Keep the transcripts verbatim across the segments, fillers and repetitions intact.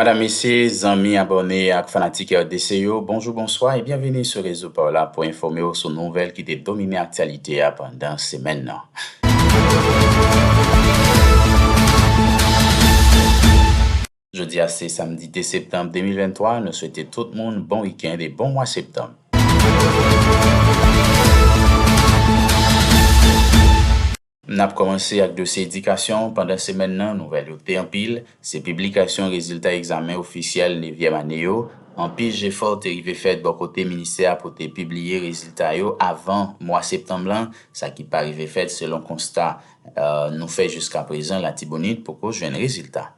Medam, mesye, zanmi, abòne ak fanatik R D C yo, bonjou, bonswa e byenveni sou rezo pa w la pou enfòme w sou nouvèl ki te domine aktyalite a pandan semèn nan. Jodi a se samdi de septanm de mil venntwa, nou swete tout moun bon wikenn e bon mwa septanm. N ap kòmanse ak dosye edikasyon. Pandan semèn nan, nouvèl yo te anpil. Se piblikasyon rezilta egzamen ofisyèl nevyèm ane yo. Anpil jefò te rive fèt bò kote ministè a pou te pibliye rezilta yo avan mwa septanm lan, sa ki pa rive fèt selon konsta, euh, nou fè jiskaprezan. Latibonit poko jwenn rezilta.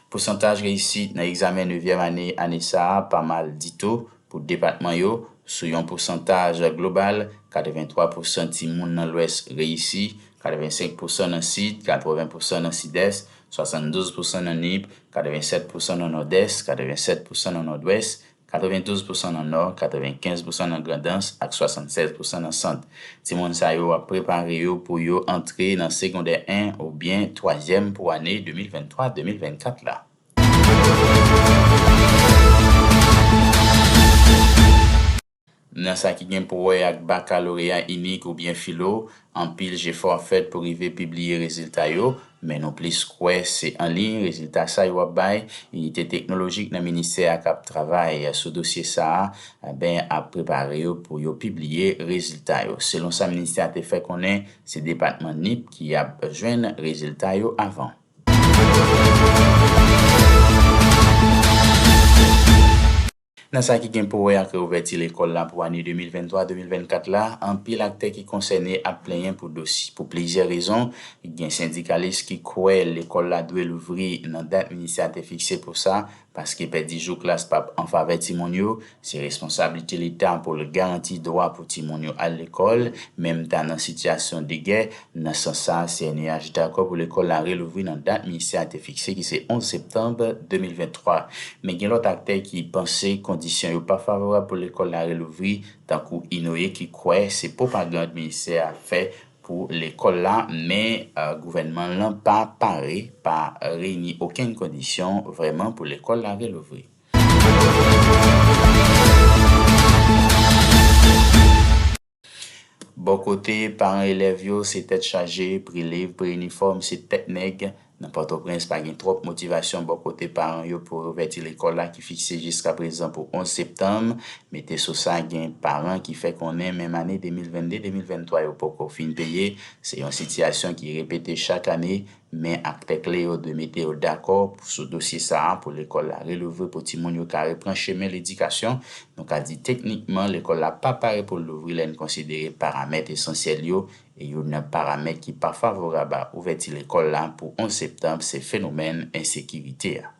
Pousantaj reyisit nan egzamen nevyèm ane, ane sa a pa mal ditou pou depatman yo. Sou yon pousantaj global, katrevenntwa pousan timoun nan Lwès reyisi, katrevensenk pousan nan Sid, katreven pousan nan Sidès, swasanndouz pousan nan Nip, katrevensèt pousan nan Nòdès, katrevensèt pousan nan Nòdwès, katrevendouz pousan nan Nò, katrevenkenz pousan nan Grandans ak swasannsèz pousan nan Sant. Timoun sa yo ap prepare yo pou yo antre nan segondè en oubyen twazyèm pou ane de mil venntwa de mil vennkat la. Nan sa ki gen pou wè ak bakaloreya inik oubyen filo, anpil jefò ap fèt pou rive pibliye rezilta yo, men nou plis kwè se an liy rezilta sa yo ap bay. Inite teknolojik nan ministè a k ap travay sou dosye sa a, ben, ap prepare yo pou yo pibliye rezilta yo. Selon sa ministè a te fè konnen, se depatman Nip ki ap jwenn rezilta yo avan. Nan sa ki gen pou wè ak reouvèti lekòl la pou ane de mil venntwa de mil vennkat la, anpil aktè ki konsène ap plenyen pou dosi-, pou plizyè rezon. Gen sendikalis ki kwè lekòl la dwe louvri nan dat ministè a te fikse pou sa, paske pèdi jou klas p ap an favè timoun yo. Se responsablite Leta pou l garanti dwa pou timoun yo al lekòl, menm tan nan sitiyasyon de gè. Nan sans sa a, C N E H dakò pou lekòl la relouvri nan dat ministè a te fikse, ki se onz septanm de mil venntwa. Men gen lòt aktè ki panse kondisyon yo pa favorab pou lekòl la relouvri, tankou Inoye ki kwè se pwopagand ministè a ap fè pou lekòl la, men, euh, gouvènman lan pa pare, pa reyini okenn kondisyon vrèman pou lekòl la relouvri. Bò kote paran elèv yo, se tèt chaje, pri liv, pri inifòm, se tèt nèg. Nan Pòtoprens, pa gen twòp motivasyon bò kote paran yo pou reouvèti lekòl la ki fikse jiskaprezan pou onz septanm. Mete sou sa, gen paran ki fè konnen menm ane de mil vennde de mil venntwa yo poko fin peye. Se yon sitiyasyon ki repete chak ane. Men aktè kle yo dwe mete yo dakò sou dosye sa a pou lekòl la relouvri pou timoun yo ka repran chemen ledikasyon. Nou ka di teknikman lekòl la pa pare pou l louvri lè n konsidere paramèt esansyèl yo, e youn nan paramèt ki pa favorab a ouvèti lekòl la pou onz septanm se fenomèn ensekirite a.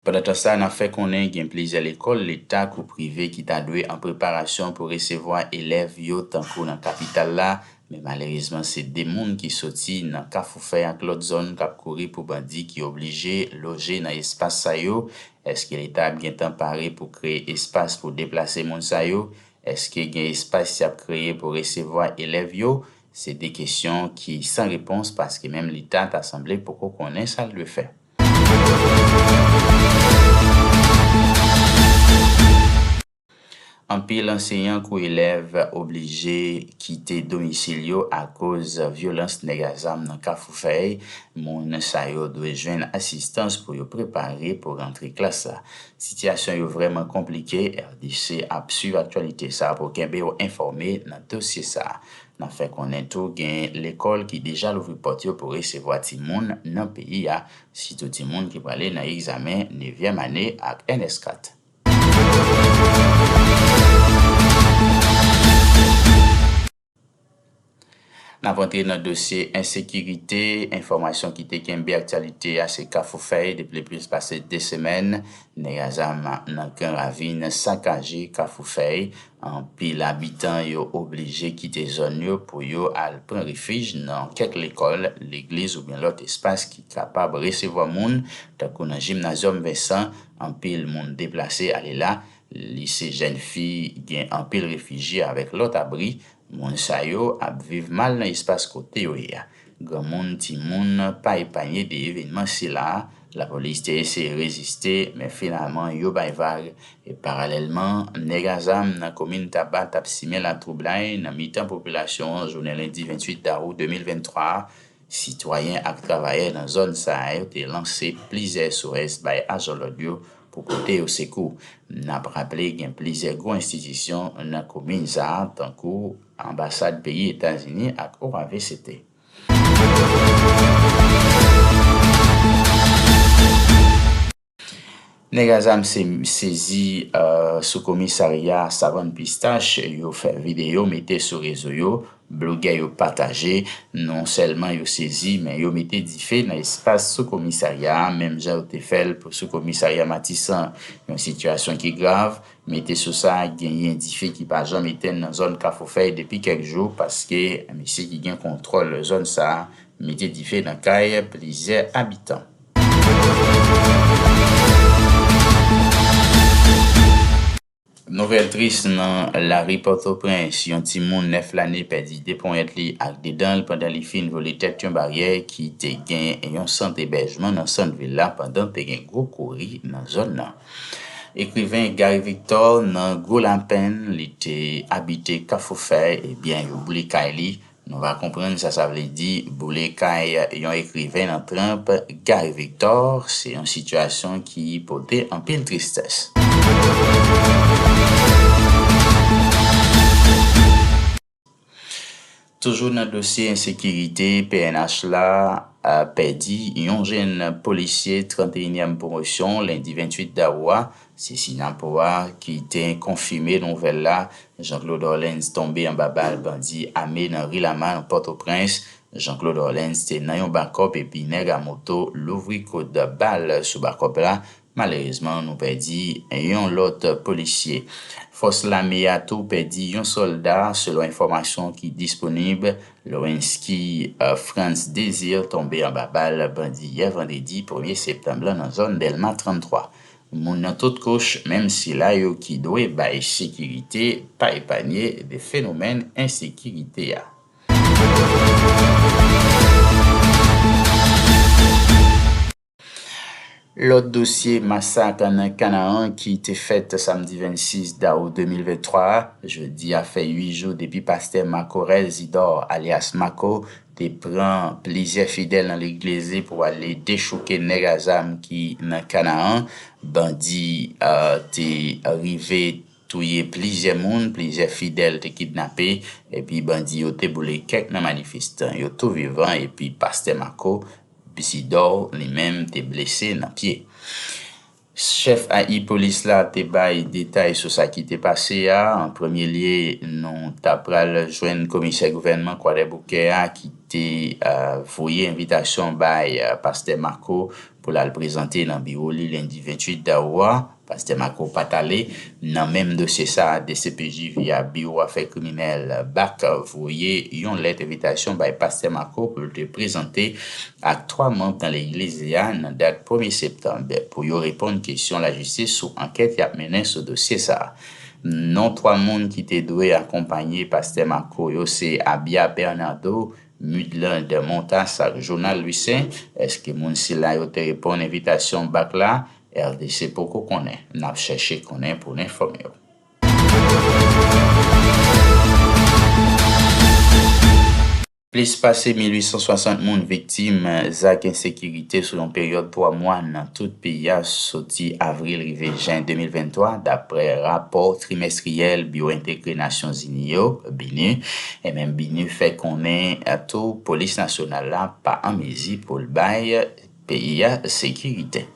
Pandan tan sa, n ap fè konnen gen plizyè lekòl leta kou prive ki ta dwe an preparasyon pou resevwa elèv yo, tankou nan kapital la, men malerezman se de moun ki soti nan Kafou Fèy ak lòt zòn k ap kouri pou bandi ki oblije loje nan espas sa yo. Èske leta ap gentan pare pou kreye espas pou deplase moun sa yo? Èske gen espas y ap kreye pou resevwa elèv yo? Se de kesyon ki san repons, paske menm leta ta sanble poko konnen sa l dwe fè. Anpil anseyan kou elèv oblije kite domisil yo akoz vyolans nèg a zam nan Kafou Fèy. Moun sa yo dwe jwenn asistans pou yo prepare pou rantre klas la. Sitiyasyon yo vrèman konplike, R D C ap swiv aktyalite sa a pou kenbe w enfòme nan dosye sa a. N ap fè konnen tou gen lekòl ki deja louvri pòt yo pou resevwa timoun nan peyi a, sitou timoun ki prale nan egzamen nevyèm ane ak N S kat. N ap antre nan dosye ensekirite. Enfòmasyon ki te kenbe aktyalite a se Kafou Fèy depi plis pase de semèn. Nèg a zam nan Gran Ravin sakaje Kafou Fèy. Anpil abitan yo oblije kite zòn yo pou yo al pran refij nan kèk lekòl, legliz oubyen lòt espas ki kapab resevwa moun, tankou nan Jimnazyòm Vensan. Anpil moun deplase ale la. Lise jèn fi gen anpil refijye avèk lòt abri. Moun sa yo ap viv mal nan espas kote yo ye a. Granmoun, timoun pa epanye de evènman sila a. Lapolis te eseye reziste, men finalman yo bay vag. E paralèlman, nèg a zam nan komin Taba t ap simen latwoublay nan mitan popilasyon an jounen lendi venntuit dawou de mil venntwa a. Sitwayen ak travayè nan zòn sa yo te lanse plizyè S O S bay ajan lòd yo pou pote yo sekou. N ap raple gen plizyè gwo enstitisyon nan komin sa a, tankou anbasad peyi Etazini ak O A V C T. Nèg a zam se-, sezi, eh, sou komisarya Savann Pistach, yo fè videyo mete sou rezo yo, blogè yo pataje, non sèlman yo sezi, men yo mete dife nan espas sou komisarya a, menm jan yo te fè l pou sou komisarya Matisan, yon sitiyasyon ki grav. Mete sou sa, genyen dife ki pa janm etenn nan zòn Kafou Fèy depi kèk jou, paske mesye ki gen kontwòl zòn sa a mete dife nan kay plizyè abitan. Nouvèl tris nan lari Pòtoprens, yon timoun nèf lane pèdi de ponyèt li ak de dan l pandan li fin vole tèt yon baryè ki te gen yon sant ebèjman nan sant vil la pandan te gen gwo kouri nan zòn nan. Ekriven Gary Victor nan gwo lapenn, li te abite Kafou Fèy, ebyen, yo boule kay li. Nou va konprann sa sa vle di boule kay yon ekriven nan tranp. Gary Victor, se yon sitiyasyon ki pote anpil tristès. Toujou nan dosye ensekirite, P N H la, a, pèdi yon jèn polisye tranteyinyèm pwomosyon lendi venntuit dawou a. Se Sinapo a ki te konfime nouvèl la. Jean Claude Orlens tonbe anba bal bandi ame nan ri Lama nan Pòtoprens. Jean Claude Orlens te nan yon bakòp epi nèg a moto louvri kout bal sou bakòp la. Malerezman, nou pèdi yon lòt polisye. Fòs lame a tou pèdi yon sòlda, selon enfòmasyon ki disponib. Lowensky, eh, Frantz Désir tonbe anba bal bandi yè vandredi premye septanm lan nan zòn Dèlma tranntwa. Moun nan tout kouch, menm sila yo ki dwe bay sekirite, pa epanye de fenomèn ensekirite a. Lòt dosye masak nan Kanaan ki te fèt samdi vennsis dawou de mil venntwa a, jodi a fè uit jou depi pastè Marco Rezidor, alyas Marco, te pran plizyè fidèl nan legliz li pou ale dechouke nèg a zam ki nan Kanaan. Bandi, eh, te rive touye plizyè moun, plizyè fidèl te kidnape, epi bandi yo te boule kèk nan manifestan yo tou vivan, epi pastè Marco Isidore, li menm, te blese nan pye. Chèf A I polis la te bay detay sou sa ki te pase a. An premye lye, nou ta pral jwenn komisè gouvènman Kwadèboukè a ki te, eh, voye envitasyon bay, eh, pastè Marco pou l al prezante nan biwo li lendi venntuit dawou a. Pastè Marco pa t ale. Nan menm dosye sa a, D C P J via Biwo Afè Kriminèl, bak, voye yon lèt envitasyon bay pastè Marco pou l te prezante ak twa manm nan legliz li a nan dat premye septanm pou yo reponn kesyon lajistis sou ankèt y ap mennen sou dosye sa a. Non twa moun ki te dwe akonpanye pastè Marco yo se Abia Bernardo, Mudland Montas ak Jonal Louissaint. Èske moun sila yo te reponn envitasyon bak la? R D C poko konnen. N ap chèche konnen pou n enfòme w. Plis pase mil uit san swasant moun viktim zak ensekirite sou yon peryòd twa mwa nan tout peyi a, soti avril rive jen de mil venntwa, daprè rapò trimèstriyèl Biwo Entegre Nasyonzini yo, BINUH. E menm BINUH fè konnen tou polis nasyonal la pa an mezi pou l bay peyi a sekirite.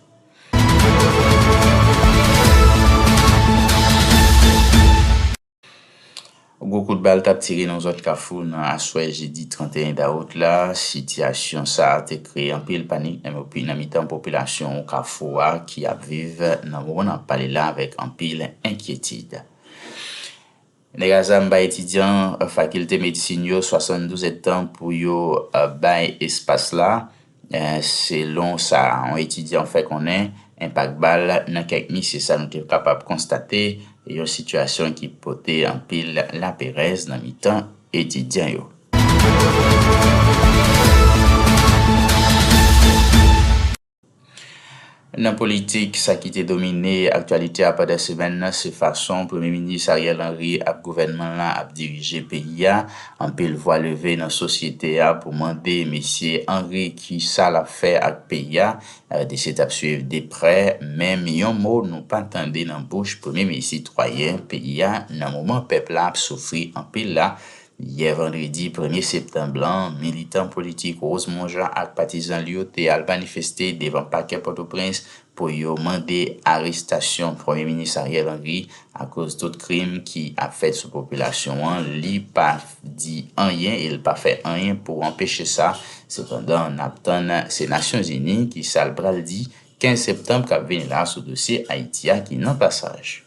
Gwo kout bal t ap tire nan zòn Kafou nan aswè jedi tranteyen dawout la. Sitiyasyon sa a te kreye anpil panik nan, nan mitan popilasyon Kafou a ki ap viv nan moman n ap pale la avèk anpil enkyetid. Nèg a zam bay etidyan fakilte medsin yo swasanndouz èdtan pou yo, eh, bay espas la. Eh, selon sa yon etidyan fè konnen, Enpak bal nan kèk mi, se sa nou te kapab konstate, yon sitiyasyon ki pote anpil laperèz nan mitan etidyan yo. Nan politik, sa ki te domine aktyalite a pandan semèn nan, se fason Premye Minis Ariel Henry ak gouvènman l lan ap dirije peyi a. Anpil vwa leve nan sosyete a pou mande mesye Henry ki sa l ap fè ak peyi a. Rdc t ap swiv de prè, menm yon mo nou pa tande nan bouch Premye Minis sitwayen peyi a nan moman pèp la ap soufri anpil la. Yè vandredi premye septanm lan, militan politik Rosemond Jean ak patizan li yo te al manifeste devan pakè Pòtoprens pou yo mande arestasyon Premye Minis Ariel Henry akoz tout krim ki ap fèt sou popilasyon an, li pa di anyen e l pa fè anyen pou anpeche sa. Sepandan, n ap tann se Nasyonzini ki sa l pral di kenz septanm k ap vini la sou dosye Ayiti a ki nan pasaj.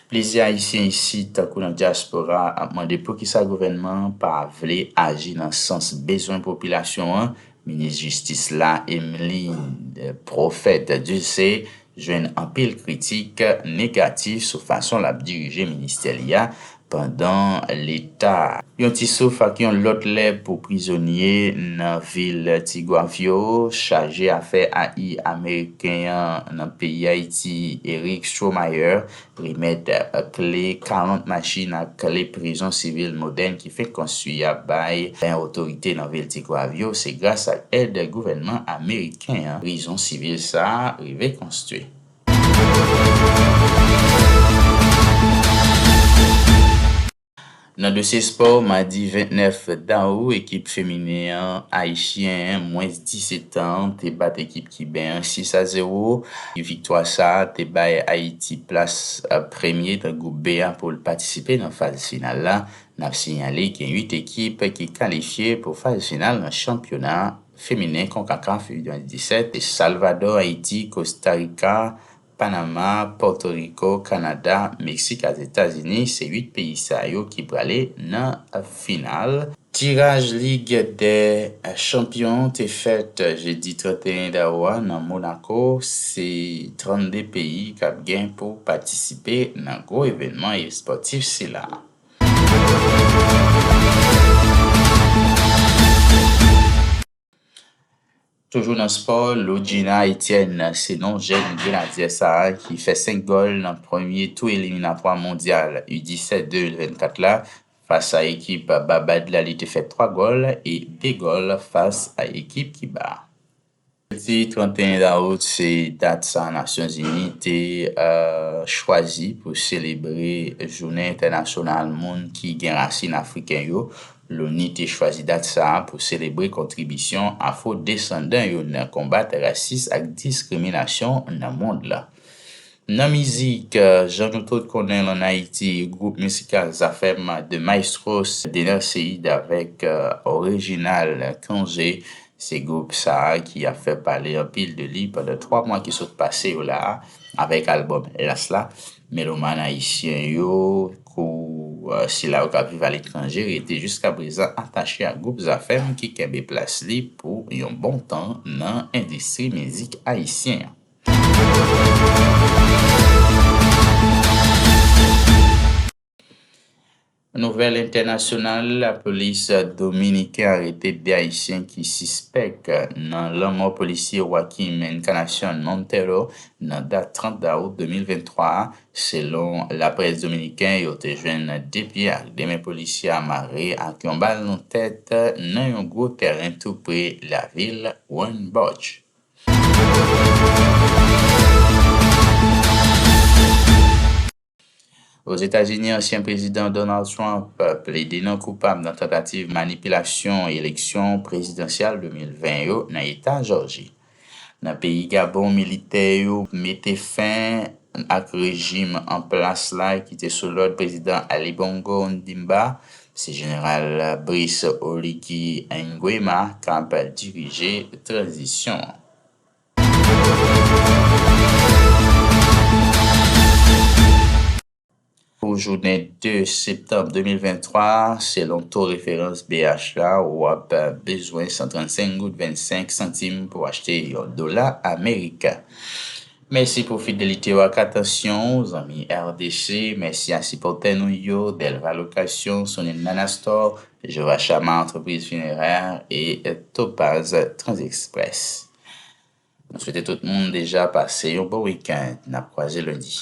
Plizyè Ayisyen isit, tankou nan dyaspora, ap mande poukisa gouvènman an pa vle aji nan sans bezwen popilasyon an. Minis Jistis la, Emeline Prophète Dulcé, jwenn anpil kritik negatif sou fason l ap dirije ministè li a pandan leta. Yon ti souf ak yon lòt lè pou prizonye nan vil Tigwav yo. Chaje afè A I ameriken an nan peyi Ayiti, Eric Stromayer, remèt kle karant machin ak kle prizon sivil modèn ki fenk konstwi a bay otorite nan vil Tigwav yo. Se gras ak èd gouvènman ameriken an prizon sivil sa a rive konstwi. Nan dosye spò, madi vennèf dawou, ekip feminen an ayisyen mwens disetan an te bat ekip kiben an sis a zewo. Viktwa sa a te bay Ayiti plas, a, premye nan gwoup B a pou l patisipe nan faz final la. N ap siyale gen uit ekip ki kalifye pou faz final nan chanpyona feminen Concacaf U disèt, Salvador, Ayiti, Kosta Rika, Panama, Pòtoriko, Kanada, Meksik ak Etazini, se uit peyi sa yo ki prale nan final. Tiraj Lig dè Chanpyon te fèt jedi trannteyen dawou a nan Monaco. Se trannde peyi k ap gen pou patisipe nan gwo evènman espòtif sila. Toujou nan spò, Lodjina Etienne se non jèn grenadyè sa a ki fè senk gòl nan premye tou eliminatwa mondyal U disèt de mil vennkat la. Fas a ekip Babad la, li te fè twa gòl e de gòl fas a ekip Kiba. Jedi trannteyen dawout se dat sa Nasyonzini te, eh, chwazi pou selebre Jounen Entènasyonal Moun ki gen Rasin Afriken yo. Loni te chwazi dat sa a pou selebre kontribisyon afwodesandan yo nan konbat rasis ak diskriminasyon nan mond la. Nan mizik, eh, jan nou tout konnen l ann Ayiti, gwoup mizikal Zafèm de Maestros, Dener Ceïde avèk, eh, Original Cangé, se gwoup sa a ki ap fè pale anpil de li pandan twa mwa ki sot pase yo la a, avèk albòm Las la. Melomàn ayisyen yo, kou, eh, sila yo k ap viv aletranje, rete jiskaprezan atache ak gwoup Zafèm ki kenbe plas li pou yon bon tan nan endistri mizik ayisyen an. Nouvèl entènasyonal, lapolis dominiken arete de Ayisyen ki sispèk nan lanmò polisye Joaquim Encarnacion Montero nan dat trant dawout de mil venntwa a. Selon laprès dominiken, yo te jwenn de pye ak de men polisye a mare ak yon bal nan tèt nan yon gwo tèren tou pre lavil Orange. Ozetazini, ansyen prezidan Donald Trump plede non koupab nan tantativ manipilasyon eleksyon prezidansyèl de mil ven yo nan eta Jòji. Nan peyi Gabon, militè yo mete fen ak rejim an plas la ki te sou lòd prezidan Ali Bongo Ondimba. Se jeneral Brice Oligui Nguema k ap dirije tranzisyon an. Pou jounen de septanm de mil venntwa, selon to referans B H la, w ap bezwen san trannsenk goud vennsenk santim pou w achte yon dola ameriken. Mèsi pou fidelite w ak atansyon w, zanmi R D C. Mèsi a sipòtè nou yo, Delva Location, Sonin Nanastor, Jova Chama Entreprise Funéraire e Topaz Transexpress. Nou swete tout moun deja pase yon bon wikenn. N ap kwaze lendi.